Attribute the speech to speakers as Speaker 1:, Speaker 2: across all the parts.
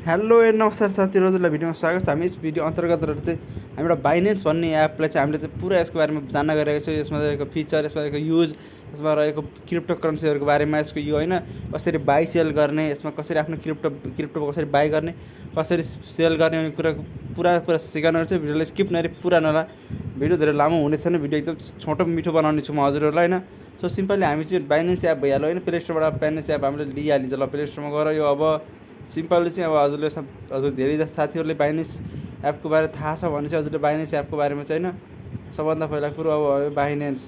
Speaker 1: Hello ए नमस्कार साथीहरु, हजुरलाई भिडियोमा स्वागत छ। हामी यस भिडियो अन्तर्गत चाहिँ हामी एउटा बाइनेन्स भन्ने एपलाई चाहिँ हामीले चाहिँ पुरा यसको बारेमा जान्न गइरहेको छौँ। यसमा रहेको फिचर, यसमा रहेको युज, यसमा रहेको क्रिप्टो करेन्सीहरूको बारेमा, यसको यो होइन कसरी बाई सेल गर्ने, यसमा कसरी आफ्नो क्रिप्टो कसरी बाई गर्ने, कसरी सेल गर्ने भन्ने पुरा कुरा सिकाउनु छ। भिडियोलाई स्किप नगरी पुरा नहोला। भिडियो धेरै लामो हुने छैन, भिडियो एकदम छोटो मिठो बनाउने छु म हजुरहरूलाई होइन। सो सिम्पली हामी चाहिँ बाइनेन्स एप भइहाल्यो होइन, प्ले स्टोरबाट बाइनेन्स एप हामीले लिइहालिन्छ। ल प्ले स्टोरमा गएर यो अब सिम्पली चाहिँ अब हजुर धेरै साथीहरूले बाइनेन्स एपको बारे थाहा छ भने चाहिँ हजुरले बाइनेन्स एपको बारेमा चाहिँ होइन सबभन्दा पहिला कुरो अब बाइनेन्स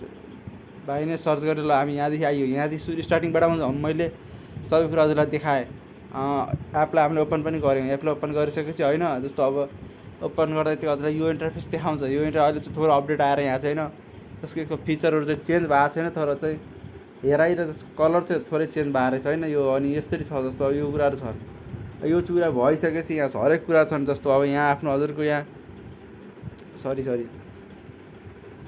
Speaker 1: सर्च गरेर ल हामी यहाँदेखि आइयो। यहाँदेखि सुरु स्टार्टिङबाट मैले सबै कुरा हजुरलाई देखाएँ। एपलाई हामीले ओपन पनि गऱ्यौँ। एपलाई ओपन गरिसकेपछि होइन जस्तो अब ओपन गर्दा त्यो हजुरलाई यो इन्टरफेस देखाउँछ। यो अहिले चाहिँ थोरै अपडेट आएर यहाँ चाहिँ होइन त्यसको फिचरहरू चाहिँ चेन्ज भएको छैन, तर चाहिँ हेराइ र त्यसको कलर चाहिँ थोरै चेन्ज भएको रहेछ होइन। यो अनि यस्तरी छ जस्तो अब यो कुराहरू छन्। यो कुरा भइसकेपछि यहाँ हरेक कुरा छन्। जस्तो अब यहाँ आफ्नो हजुरको यहाँ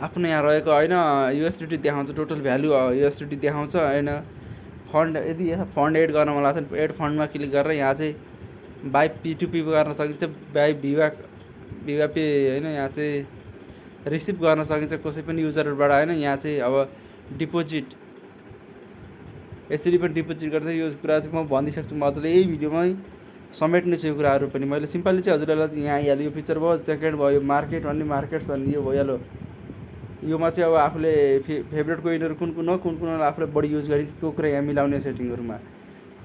Speaker 1: आफ्नो यहाँ रहेको होइन युएसडिटी देखाउँछ, टोटल भ्यालु युएसडिटी देखाउँछ होइन। फन्ड यदि फन्ड एड गर्न मन लाग्छ एड फन्डमा क्लिक गरेर यहाँ चाहिँ बाई P2P गर्न सकिन्छ, बाई भिवा पे होइन। यहाँ चाहिँ रिसिभ गर्न सकिन्छ कसै पनि युजरहरूबाट होइन। यहाँ चाहिँ अब डिपोजिट यसरी पनि डिपोजिट गर्छ। यो कुरा चाहिँ म भनिदिइसक्छु, म हजुरले यही भिडियोमै समेट्ने छु यो कुराहरू पनि। मैले सिम्पली चाहिँ हजुरलाई यहाँ आइहाल्यो। यो फिचर भयो, सेकेन्ड भयो मार्केट भन्ने, मार्केट्स भन्ने यो भइहाल्यो। योमा चाहिँ अब आफूले फेभरेट कोइनहरू कुन कुन आफूले बढी युज गरिन्छ त्यो कुरा यहाँ मिलाउने सेटिङहरूमा।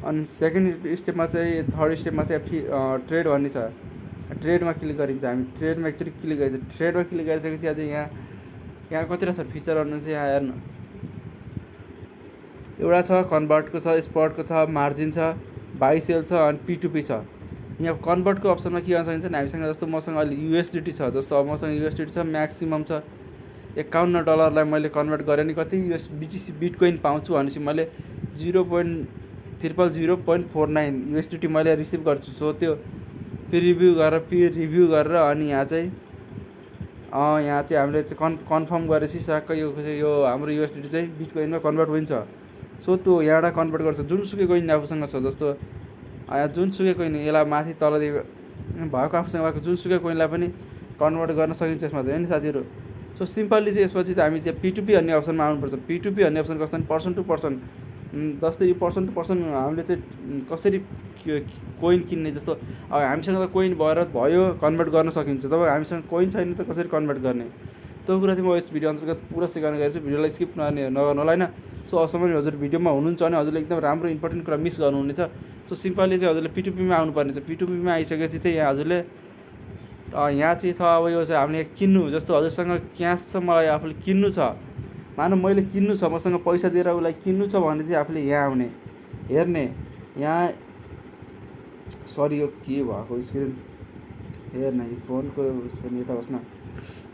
Speaker 1: अनि सेकेन्ड स्टेपमा चाहिँ थर्ड स्टेपमा चाहिँ ट्रेड भन्ने छ। ट्रेडमा क्लिक गरिन्छ। हामी ट्रेडमा एकचोटि क्लिक गरिन्छ। ट्रेडमा क्लिक गरिसकेपछि अझै यहाँ कतिवटा छ फिचरहरू चाहिँ यहाँ हेर्नु। एउटा छ कन्भर्टको छ, स्पटको छ, मार्जिन छ, बाई सेल छ अनि P2P छ। यहाँ कन्भर्टको अप्सनमा के गर्न सकिन्छ भने हामीसँग जस्तो मसँग अहिले युएसडिटी छ, जस्तो अब मसँग युएसडिटी छ म्याक्सिमम छ $51 मैले कन्भर्ट गरेँ नि कति BTC बिटकोइन पाउँछु भनेपछि मैले 0.0049 USDT मैले रिसिभ गर्छु। सो त्यो पिर रिभ्यू गरेर अनि यहाँ चाहिँ हामीले चाहिँ कन्फर्म गरेपछि साक्क यो हाम्रो युएसडिटी चाहिँ बिटकोइनमा कन्भर्ट हुन्छ। सो त्यो यहाँबाट कन्भर्ट गर्छ जुनसुकै कोइन आफूसँग छ। जस्तो यहाँ जुनसुकै कोइन यसलाई माथि तलदेखि भएको आफूसँग भएको जुनसुकै कोइनलाई पनि कन्भर्ट गर्न सकिन्छ यसमा चाहिँ होइन साथीहरू। सो सिम्पली चाहिँ यसपछि चाहिँ हामी चाहिँ P2P भन्ने अप्सनमा आउनुपर्छ। P2P भन्ने अप्सन कस्तो भने पर्सन टु पर्सन, जस्तै यो पर्सन टु पर्सन हामीले चाहिँ कसरी कोइन किन्ने। जस्तो अब हामीसँग त कोइन भयो कन्भर्ट गर्न सकिन्छ, तब हामीसँग कोइन छैन त कसरी कन्भर्ट गर्ने त्यो कुरा चाहिँ म यस भिडियो अन्तर्गत पुरा सिकाउने गर्छु। भिडियोलाई स्किप नगर्नु होला होइन। सो अबसम्म हजुर भिडियोमा हुनुहुन्छ भने हजुरले एकदम राम्रो इम्पोर्टेन्ट कुरा मिस गर्नुहुनेछ। सो सिम्पली चाहिँ हजुरले P2P मा आउनुपर्ने छ। P2P मा आइसकेपछि चाहिँ यहाँ हजुरले यहाँ चाहिँ छ अब यो चाहिँ हामीले किन्नु। जस्तो हजुरसँग क्यास छ, मलाई आफूले किन्नु छ, मानौँ मैले किन्नु छ, मसँग पैसा दिएर उसलाई किन्नु छ भने चाहिँ आफूले यहाँ आउने हेर्ने। यहाँ सरी यो के भएको स्क्रिन हेर्न, यो फोनको पनि यता बस्न।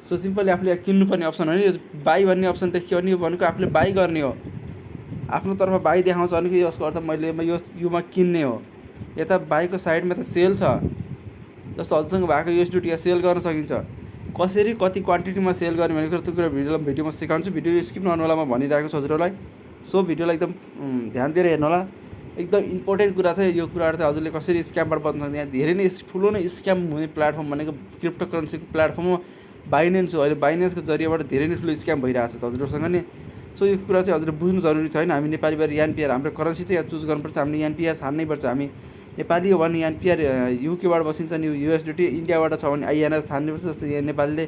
Speaker 1: सो सिम्पली आफूले किन्नुपर्ने अप्सन हो नि यो बाई भन्ने अप्सन देखियो भने यो भनेको आफूले बाई गर्ने हो। आफ्नो तर्फ बाई देखाउँछ भने यसको अर्थ मैले योमा किन्ने हो। यता बाईको साइडमा त सेल छ। जस्तो हजुरसँग भएको युएसडिटी यहाँ सेल गर्न सकिन्छ। कसरी कति क्वान्टिटीमा सेल गर्ने भनेको त्यो कुरा भिडियोमा सिकाउँछु। भिडियो स्किप नगर्नु होला, म भनिरहेको छु हजुरहरूलाई। सो भिडियोलाई एकदम ध्यान दिएर हेर्नु होला। एकदम इम्पोर्टेन्ट कुरा चाहिँ यो कुराहरू चाहिँ हजुरले कसरी स्क्यामबाट बच्न सक्छ। यहाँ धेरै नै ठुलो नै स्क्याम हुने प्लेटफर्म भनेको क्रिप्टो करेन्सीको प्लेटफर्म हो बाइनेन्स हो। अहिले बाइनेन्सको जरियाबाट धेरै नै ठुलो स्क्याम भइरहेको छ हजुरहरूसँग नि। सो यो कुरा चाहिँ हजुरले बुझ्नु जरुरी छ होइन। हामी नेपाली भएर YNPR हाम्रो करेन्सी चाहिँ यहाँ चुज गर्नुपर्छ। हामीले YNPR छान्नै पर्छ। हामी नेपाली हो भने YNPR युकेबाट बसिन्छ नि युएसडिटी, इन्डियाबाट छ भने INR छान्नुपर्छ। जस्तो यहाँ नेपालीले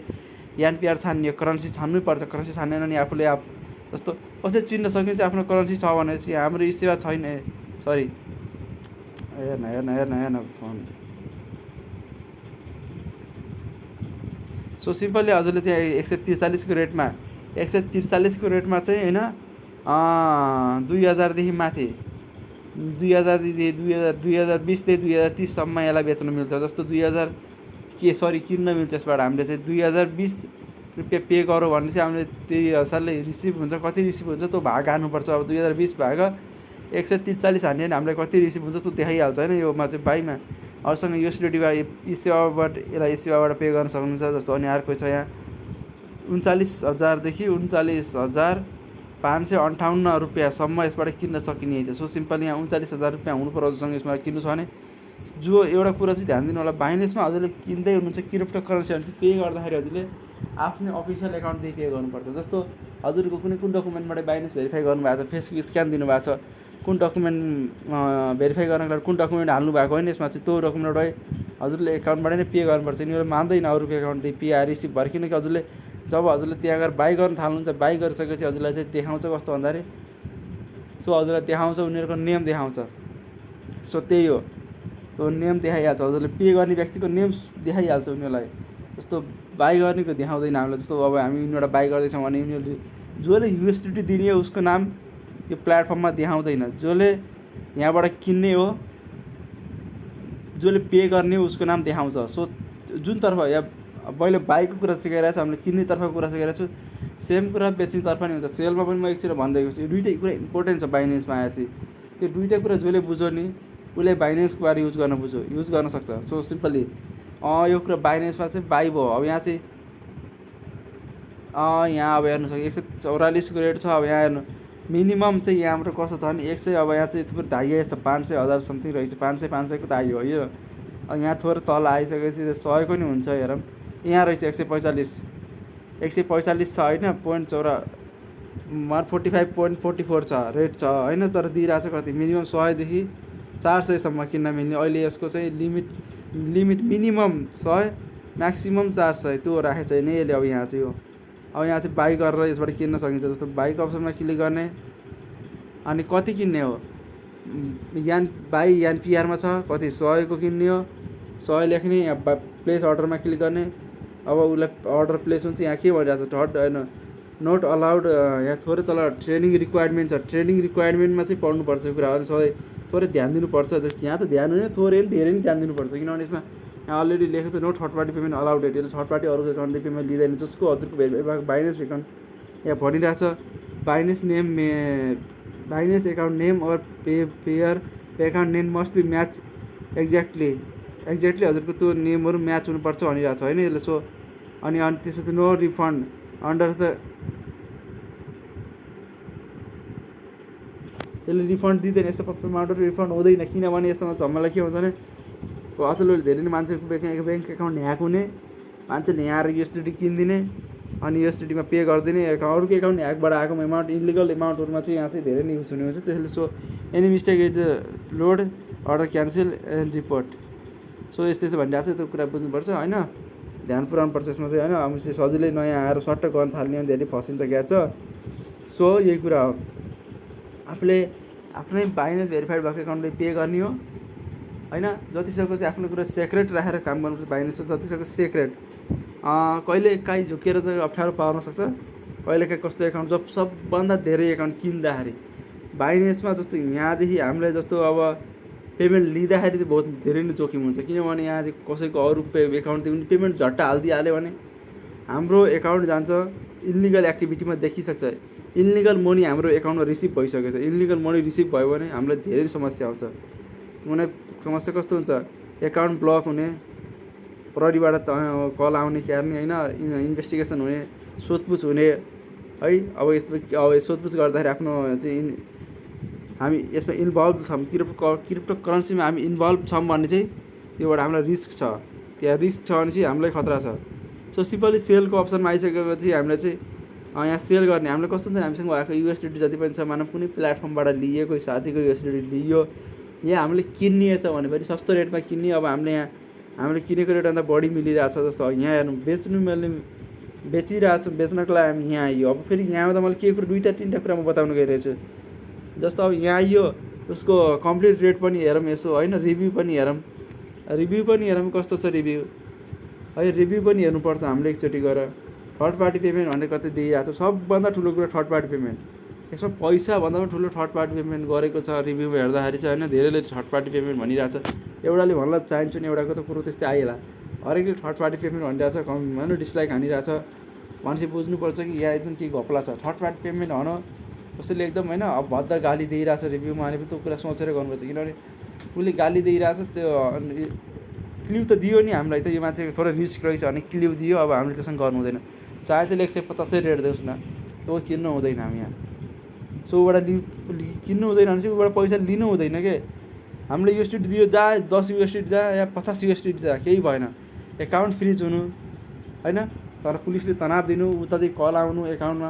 Speaker 1: YNPR छान्ने करेन्सी छान्नै पर्छ। करेन्सी छानेन नि आफूले जस्तो कसरी चिन्न सकिन्छ आफ्नो करेन्सी छ भने चाहिँ हाम्रो सेवा छैन। सरी हेर्न फोन। सो सिम्पली हजुरले चाहिँ 143 को रेटमा 143 को रेटमा चाहिँ होइन 2000 देखि माथि 2020 देखि 2030 सम्म यसलाई बेच्न मिल्छ। जस्तो 2000 किन्न मिल्छ। यसबाट हामीले चाहिँ 2020 रुपियाँ पे गरौँ भने चाहिँ हामीले त्यही अनुसारले रिसिभ हुन्छ। कति रिसिभ हुन्छ त्यो भाग हाल्नुपर्छ। अब 2020 भाग 143 हान्यो भने हामीलाई कति रिसिभ हुन्छ त्यो देखाइहाल्छ होइन। योमा चाहिँ बाईमा अरूसँग युएसडिटीबाट यसलाई सेवाबाट पे गर्न सक्नुहुन्छ। जस्तो अनि अर्को छ यहाँ 39,000 देखि 39,558 रुपियाँसम्म यसबाट किन्न सकिने छ। सो सिम्पली यहाँ 39,000 रुपियाँ हुनु पर्यो हजुरसँग यसमा किन्नु छ भने। जो एउटा कुरा चाहिँ ध्यान दिनु होला, बाइनेन्समा हजुरले किन्दै हुनुहुन्छ क्रिप्टो करेन्सी भने चाहिँ पे गर्दाखेरि हजुरले आफ्नै अफिसियल एकाउन्टदेखि पे गर्नुपर्छ। जस्तो हजुरको कुन डकुमेन्टबाट बाइनेन्स भेरिफाई गर्नुभएको छ, फेसबुक स्क्यान दिनुभएको छ, कुन डकुमेन्ट भेरिफाई गर्नको लागि कुन डकुमेन्ट हाल्नु भएको होइन, यसमा चाहिँ त्यो डकुमेन्टबाटै हजुरले एकाउन्टबाट नै पे गर्नुपर्छ। यिनीहरू मान्दैन अरूको एकाउन्टदेखि पे रिसिभ भएर, किनकि हजुरले जब हजुरले त्यहाँ गएर बाई गर्न थाल्नुहुन्छ, बाई गरिसकेपछि हजुरलाई चाहिँ देखाउँछ कस्तो भन्दाखेरि सो हजुरलाई देखाउँछ उनीहरूको नेम देखाउँछ। सो त्यही हो, त्यो नेम देखाइहाल्छ, हजुरले पे गर्ने व्यक्तिको नेम देखाइहाल्छ उनीहरूलाई। जस्तो बाई गर्नेको देखाउँदैन हामीलाई। जस्तो अब हामी यिनीबाट बाई गर्दैछौँ भने यिनीहरूले जसले युएसडिटी दिने हो उसको नाम यो प्लेटफर्ममा देखाउँदैन, जसले यहाँबाट किन्ने हो, जसले पे गर्ने हो उसको नाम देखाउँछ। सो जुनतर्फ या मैले बाईको कुरा सिकाइरहेको छु, हामीले किन्नेतर्फको कुरा सिकाइरहेको छु, सेम कुरा बेच्नेतर्फ नि हुन्छ। सेलमा पनि म एकचोटि भनिदिएको छु, दुइटै कुरा इम्पोर्टेन्ट छ बाइनेन्समा आएपछि। त्यो दुइटै कुरा जसले बुझ्यो नि उसले बाइनेन्सको बारे युज गर्न सक्छ। सो सिम्पली यो कुरा बाइनेन्समा चाहिँ बाई भयो। अब यहाँ चाहिँ यहाँ अब हेर्नु सक्छ 144 को रेट छ। अब यहाँ हेर्नु मिनिमम चाहिँ यहाँबाट कस्तो छ भने 100, अब यहाँ चाहिँ थोरै धाइयो यस्तो 500 1000 समथिङ रहेछ, 500 को धाइयो हो यो। अब यहाँ थोरै तल आइसकेपछि 100 को नि हुन्छ। हेरौँ यहाँ रहेछ 145 छ होइन, 145.44 छ रेट छ होइन, तर दिइरहेको छ कति मिनिमम 100 देखि 400 सम्म किन्न मिल्ने। अहिले यसको चाहिँ लिमिट मिनिमम 100 म्याक्सिमम 400 त्यो राखेको छैन यसले। अब यहाँ चाहिँ हो, अब यहाँ चाहिँ बाई गरेर यसबाट किन्न सकिन्छ। जस्तो बाईको अप्सनमा क्लिक गर्ने अनि कति किन्ने हो, यान पिआरमा छ कति 100 को किन्ने हो, 100 लेख्ने, यहाँ प्लेस अर्डरमा क्लिक गर्ने। अब उसलाई अर्डर प्लेस हुन्छ। यहाँ के भनिरहेको छ होइन नोट अलाउड, यहाँ थोरै तल ट्रेनिङ रिक्वायरमेन्ट छ। ट्रेनिङ रिक्वायरमेन्टमा चाहिँ पढ्नुपर्छ यो कुराहरू, सधैँ थोरै ध्यान दिनुपर्छ। यहाँ त ध्यान हुने थोरै नि धेरै नै ध्यान दिनुपर्छ, किनभने यसमा यहाँ अलरेडी लेखेको छ no third party payment allowed. यसले थर्ड पार्टी अरूको एकाउन्टदेखि पेमेन्ट लिँदैन, जसको हजुरको बाइनेन्स एकाउन्ट यहाँ भनिरहेको छ बाइनेन्स एकाउन्ट नेम और payer account name must be match exactly हजुरको त्यो नेमहरू म्याच हुनुपर्छ भनिरहेको छ होइन यसले। सो अनि त्यसपछि नो रिफन्ड अन्डर द यसले रिफन्ड दिँदैन, यस्तो अमाउन्टहरू रिफन्ड हुँदैन। किनभने यस्तोमा झमेला के हुन्छ भने अचेलले धेरै नै मान्छेको ब्याङ्क एकाउन्ट ह्याक हुने, मान्छेले यहाँ आएर युएसडिटी किनिदिने अनि युएसडिटीमा पे गरिदिने, अरूको एकाउन्ट ह्याकबाट आएको एमाउन्ट इलिगल एमाउन्टहरूमा चाहिँ यहाँ चाहिँ धेरै नै युज हुने हुन्छ। त्यसैले so any mistake is load order cancel and report. So यस्तो भनिरहेको छ, त्यो कुरा बुझ्नुपर्छ होइन, ध्यान पुऱ्याउनुपर्छ यसमा चाहिँ होइन। हामी चाहिँ सजिलै नयाँ आएर सट्ट गर्न थाल्ने भने धेरै फसिन्छ ग्यार छ। सो यही कुरा हो, आफूले आफ्नै बाइनेन्स भेरिफाइड भएको एकाउन्टले पे गर्ने हो होइन। जतिसक्दो चाहिँ आफ्नो कुरा सेक्रेट राखेर काम गर्नुपर्छ बाइनेन्समा, जतिसक्दो सेक्रेट। कहिले काहीँ झुकेर चाहिँ अप्ठ्यारो पार्न सक्छ, कहिले काहीँ कस्तो एकाउन्ट जब सबभन्दा धेरै एकाउन्ट किन्दाखेरि बाइनेन्समा जस्तो यहाँदेखि हामीलाई जस्तो अब पेमेन्ट लिँदाखेरि चाहिँ बहुत धेरै नै जोखिम हुन्छ। किनभने यहाँ चाहिँ कसैको अरू एकाउन्टदेखि पनि पेमेन्ट झट्ट हालिदिइहाल्यो भने हाम्रो एकाउन्ट जान्छ इलिगल एक्टिभिटीमा देखिसक्छ। इलिगल मनी हाम्रो एकाउन्टमा रिसिभ भइसकेको छ, इलिगल मनी रिसिभ भयो भने हामीलाई धेरै समस्या आउँछ। कुनै समस्या कस्तो हुन्छ, एकाउन्ट ब्लक हुने, प्रहरीबाट कल आउने क्यार्ने होइन, इन्भेस्टिगेसन हुने, सोधपुछ हुने है। अब सोधपुछ गर्दाखेरि आफ्नो चाहिँ हामी यसमा इन्भल्भ छौँ, क्रिप्टो करेन्सीमा हामी इन्भल्भ छौँ भने चाहिँ त्योबाट हामीलाई रिस्क छ, त्यहाँ रिस्क छ भने चाहिँ हामीलाई खतरा छ। सो सिम्पली सेलको अप्सनमा आइसकेपछि हामीलाई चाहिँ यहाँ सेल गर्ने, हामीलाई कस्तो हुन्छ हामीसँग भएको युएसडिटी जति पनि छ, मानव कुनै प्लेटफर्मबाट लिएको साथीको युएसडिटी लियो, यहाँ हामीले किन्ने छ भने पनि सस्तो रेटमा किन्ने। अब हामीले किनेको रेटभन्दा बढी मिलिरहेछ। जस्तो यहाँ हेर्नु मैले बेचिरहेको छु, बेच्नको लागि हामी यहाँ आइयो। अब फेरि यहाँ आउँदा मैले के कुरो 2-3टा कुरा म बताउनु गइरहेछु। जस्तो अब यहाँ आइयो उसको कम्प्लिट रेट पनि हेरौँ यसो होइन, रिभ्यू पनि हेरौँ कस्तो छ रिभ्यू है, रिभ्यू पनि हेर्नुपर्छ हामीले एकचोटि गएर। थर्ड पार्टी पेमेन्ट भनेर कतै दिइरहेको छ, सबभन्दा ठुलो कुरा थर्ड पार्टी पेमेन्ट। यसमा पैसा भन्दा पनि ठुलो थर्ड पार्टी पेमेन्ट गरेको छ रिभ्यूमा हेर्दाखेरि चाहिँ होइन। धेरैले थर्ड पार्टी पेमेन्ट भनिरहेको छ, एउटाले भन्ला चाहन्छु नि एउटाको त कुरो त्यस्तै आइहाल्ला, हरेकले थर्ड पार्टी पेमेन्ट भनिरहेको छ, भनौँ डिसलाइक हानिरहेको छ। मान्छे बुझ्नुपर्छ कि यहाँ एकदम के घपला छ। थर्ड पार्टी पेमेन्ट भनौँ कसैले एकदम होइन अब भद्दा गाली दिइरहेको छ रिभ्यूमा भने पनि त्यो कुरा सोचेर गर्नुपर्छ, किनभने उसले गाली दिइरहेको छ। त्यो क्ल्यु त दियो नि हामीलाई, त यो मान्छेको थोरै रिस्क रहेछ भने क्ल्यु दियो। अब हामीले त्यससँग गर्नु हुँदैन, चाहे त्यसले 150 रेट दियोस् न, त्यो किन्नु हुँदैन हामी यहाँ। सो ऊबाट किन्नु हुँदैन भने चाहिँ ऊबाट पैसा लिनु हुँदैन के, हामीले युएसडी दियो जा 10 युएसडी जा या 50 युएसडी जा केही भएन, एकाउन्ट फ्रिज हुनु होइन। तर पुलिसले तनाव दिनु, उतादेखि कल आउनु एकाउन्टमा,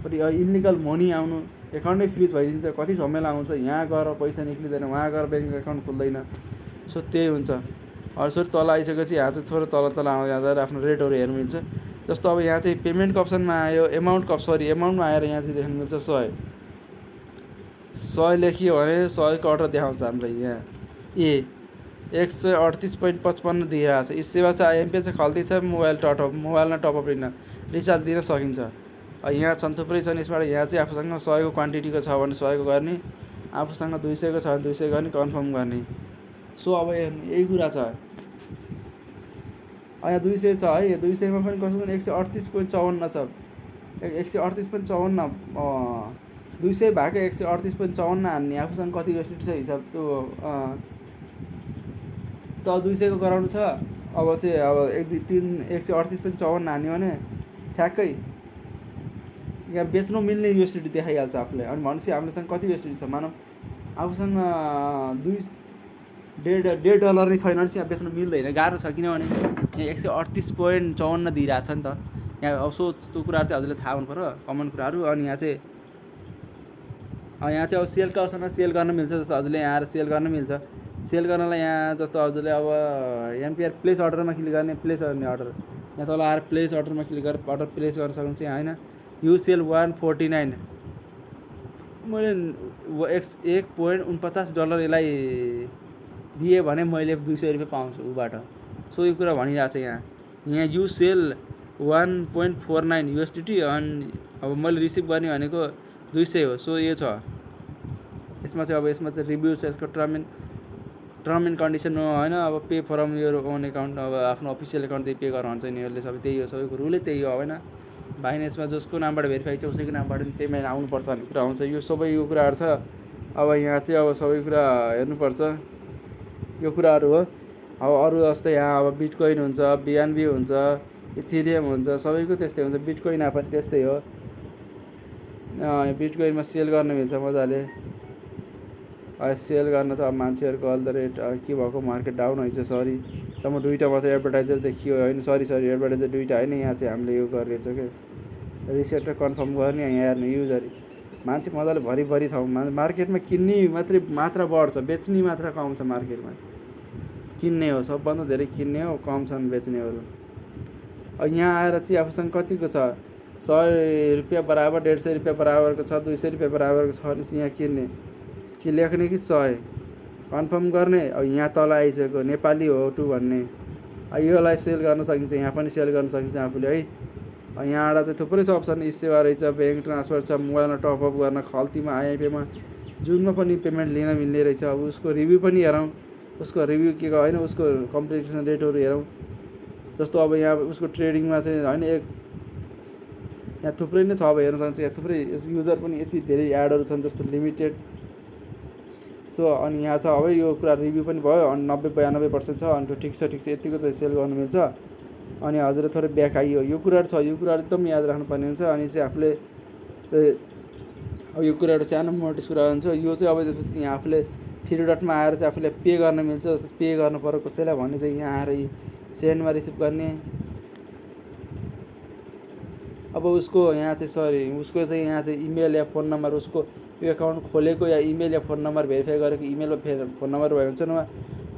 Speaker 1: पनि इलिगल मनी आउनु, एकाउन्टै फ्रिज भइदिन्छ। कति झमेला हुन्छ, यहाँ गएर पैसा निक्लिँदैन, वहाँ गएर ब्याङ्क एकाउन्ट खोल्दैन। सो त्यही हुन्छ। अरू तल आइसकेपछि यहाँ चाहिँ थोरै तल यहाँ गएर आफ्नो रेटहरू हेर्नु मिल्छ। जस्तो अब यहाँ चाहिँ पेमेन्टको अप्सनमा आयो, एमाउन्टमा आएर यहाँ चाहिँ देख्नु मिल्छ 100 लेखियो भने 100 को अर्डर देखाउँछ हामीलाई। यहाँ 138.55 दिइरहेको छ। इस सेवा चाहिँ एमपे चाहिँ खल्दैछ, मोबाइलमा टपअप लिन रिचार्ज दिन सकिन्छ। यहाँ छन् थुप्रै छन्। यसबाट यहाँ चाहिँ आफूसँग 100 को क्वान्टिटीको छ भने 100 को गर्ने, आफूसँग 200 को छ भने 200 गर्ने, कन्फर्म गर्ने। सो अब यही कुरा छ। यहाँ 200 छ है, 200 मा पनि कस्तो 138.54 छ। 138.54 200 भएको 138.54 हान्ने, आफूसँग कति युएसडी छ हिसाब त 200 को गराउनु छ। अब चाहिँ अब 1 2 3 138.54 हान्यो भने ठ्याक्कै यहाँ बेच्नु मिल्ने युएसडी देखाइहाल्छ आफूले। अनि भनेपछि हामीसँग कति युएसडी छ, मानौँ आफूसँग $1.5 नै छैन भने चाहिँ यहाँ बेच्नु मिल्दैन, गाह्रो छ। किनभने यहाँ 138.54 दिइरहेको छ नि त। यहाँ अब त्यो कुराहरू चाहिँ हजुरले थाहा हुनु पऱ्यो, कमन कुराहरू। अनि यहाँ चाहिँ अब सेलको अवसरमा सेल गर्न मिल्छ। जस्तो हजुरले यहाँ आएर सेल गर्न मिल्छ। सेल गर्नलाई यहाँ जस्तो हजुरले अब एमपिआर प्लेस अर्डरमा क्लिक गर्ने, प्लेस गर्ने अर्डर यहाँ तल आएर प्लेस अर्डरमा क्लिक गरेर अर्डर प्लेस गर्न सक्नुहुन्छ होइन। यु सेल 149 मैले $1.49 यसलाई दिएँ भने मैले $200 पाउँछु उबाट। सो यो कुरा भनिरहेको छ यहाँ यु सेल 1.49 USDT। अनि अब मैले रिसिभ गर्ने भनेको 200 हो। सो यो छ। यसमा चाहिँ रिभ्यू छ, यसको टर्म एन्ड कन्डिसन हो होइन। अब pay from your own account, अब आफ्नो अफिसियल एकाउन्टदेखि पे गर्नुहुन्छ यिनीहरूले सबै त्यही हो, सबैको रुलै त्यही हो होइन। बाइनेन्समा जसको नामबाट भेरिफाई छ उसैको नामबाट पनि पेमेन्ट आउनुपर्छ भन्ने कुरा हुन्छ। यो सबै यो कुराहरू छ। अब यहाँ चाहिँ अब सबै कुरा हेर्नुपर्छ, यो कुराहरू हो। अब अरू जस्तै यहाँ अब बिटकोइन हुन्छ, BNB हुन्छ, इथेरियम हुन्छ, सबैको त्यस्तै हुन्छ। बिटकोइन पनि त्यस्तै हो। बिटकोइनमा सेल गर्न मिल्छ मजाले। सेल गर्न त अब मान्छेहरूको अल द रेट के भएको, मार्केट डाउन हुन्छ। सरी सम्म 2टा मात्रै एडभर्टाइजर देखियो होइन। सरी एडभर्टाइजर 2टा होइन। यहाँ चाहिँ हामीले यो गरिरहेछ क्या, रिसेट र कन्फर्म गर्ने। यहाँ हेर्नु युजर मान्छे मजाले भरिभरि छ। मार्केटमा किन्ने मात्रै मात्रा बढ्छ, बेच्ने मात्रा कम छ। मार्केटमा किन्ने हो सबभन्दा धेरै, किन्ने हो कम छन् बेच्नेहरू। अब यहाँ आएर चाहिँ आफूसँग कतिको छ, $100 बराबर, $150 बराबरको छ, $200 बराबरको छ भने यहाँ किन्ने कि लेख्ने कि 100 कन्फर्म गर्ने। अब यहाँ तल आइसक्यो नेपाली हो टु भन्ने। योलाई सेल गर्न सकिन्छ, यहाँ पनि सेल गर्न सकिन्छ आफूले है। यहाँबाट चाहिँ थुप्रै छ अप्सन। सेवा रहेछ, ब्याङ्क ट्रान्सफर छ, मोबाइलमा टपअप गर्न, खल्तीमा आइएमपीमा जुनमा पनि पेमेन्ट लिन मिल्ने रहेछ। अब उसको रिभ्यू पनि हेरौँ, उसको रिभ्यू के होइन, उसको कम्प्लिटेसन रेटहरू हेरौँ। जस्तो अब यहाँ उसको ट्रेडिङमा चाहिँ होइन यहाँ थुप्रै नै छ। अब हेर्न सक्नुहुन्छ यहाँ थुप्रै युजर पनि यति धेरै एडहरू छन् जस्तो लिमिटेड। सो अनि यहाँ छ अब यो कुरा रिभ्यू पनि भयो। अनि 90-92% छ। अनि त्यो ठिक छ यतिको चाहिँ सेल गर्नु मिल्छ। अनि हजुरले थोरै ब्याक आइयो, यो कुराहरू छ। यो कुराहरू एकदम याद राख्नुपर्ने हुन्छ। अनि चाहिँ आफूले चाहिँ अब यो कुराहरू सानो मोटिस कुरा हुन्छ। यो चाहिँ अब त्यसपछि यहाँ आफूले फ्री डटमा आएर चाहिँ आफूले पे गर्न मिल्छ। जस्तो पे गर्नु पर्यो कसैलाई भने चाहिँ यहाँ आएर सेन्डमा रिसिभ गर्ने। अब उसको यहाँ चाहिँ उसको चाहिँ यहाँ चाहिँ इमेल या फोन नम्बर, उसको यो एकाउन्ट खोलेको या इमेल या फोन नम्बर भेरिफाई गरेको इमेल वा फोन नम्बर भयो हुन्छ। नभए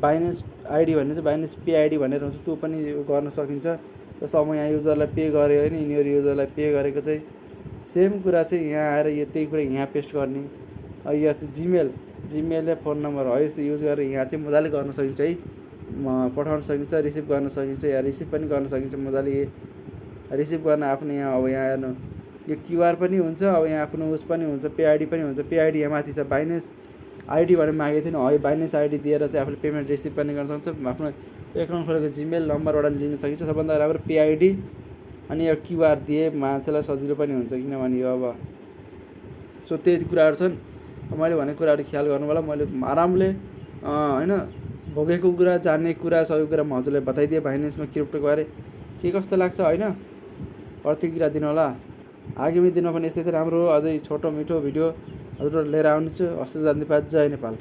Speaker 1: बाइनेन्स आइडी भन्ने चाहिँ बाइनेन्स पे आइडी भनेर हुन्छ, त्यो पनि गर्न सकिन्छ। जस्तो अब यहाँ युजरलाई पे गरेँ होइन, यिनीहरू युजरलाई पे गरेको चाहिँ सेम कुरा चाहिँ यहाँ आएर त्यही कुरा यहाँ पेस्ट गर्ने। अब यहाँ चाहिँ जिमेल या फोन नम्बर हो यस्तो युज गरेर यहाँ चाहिँ मजाले गर्न सकिन्छ है। पठाउन सकिन्छ, रिसिभ गर्न सकिन्छ, या रिसिभ पनि गर्न सकिन्छ मजाले। रिसिभ गर्न आफ्नो यहाँ अब यहाँ हेर्नु यो क्युआर पनि हुन्छ। अब यहाँ आफ्नो उस पनि हुन्छ, पे आइडी पनि हुन्छ। पे आइडी यहाँ माथि छ, बाइनेन्स आइडी भनेर मागेको थिएन है। बाइनेन्स आइडी दिएर चाहिँ आफूले पेमेन्ट रिसिभ पनि गर्न सक्छ। आफ्नो एकाउन्ट खोलेको जिमेल नम्बरबाट लिन सकिन्छ। सबभन्दा राम्रो पे आइडी अनि यो क्युआर दिए मान्छेलाई सजिलो पनि हुन्छ। किनभने यो अब सो त्यही कुराहरू छन्। मैले भनेको कुराहरू ख्याल गर्नु होला। मैले आरामले होइन भोगेको कुरा, जान्ने कुरा, सबै कुरा म हजुरलाई बताइदिएँ। बाइनेन्समा क्रिप्टोको बारे के कस्तो लाग्छ होइन प्रतिक्रिया दिनु होला। आगामी दिनमा पनि यस्तै राम्रो अझै छोटो मिठो भिडियो हजुरहरू लिएर आउनेछु। हस्त जान्ने जय नेपाल।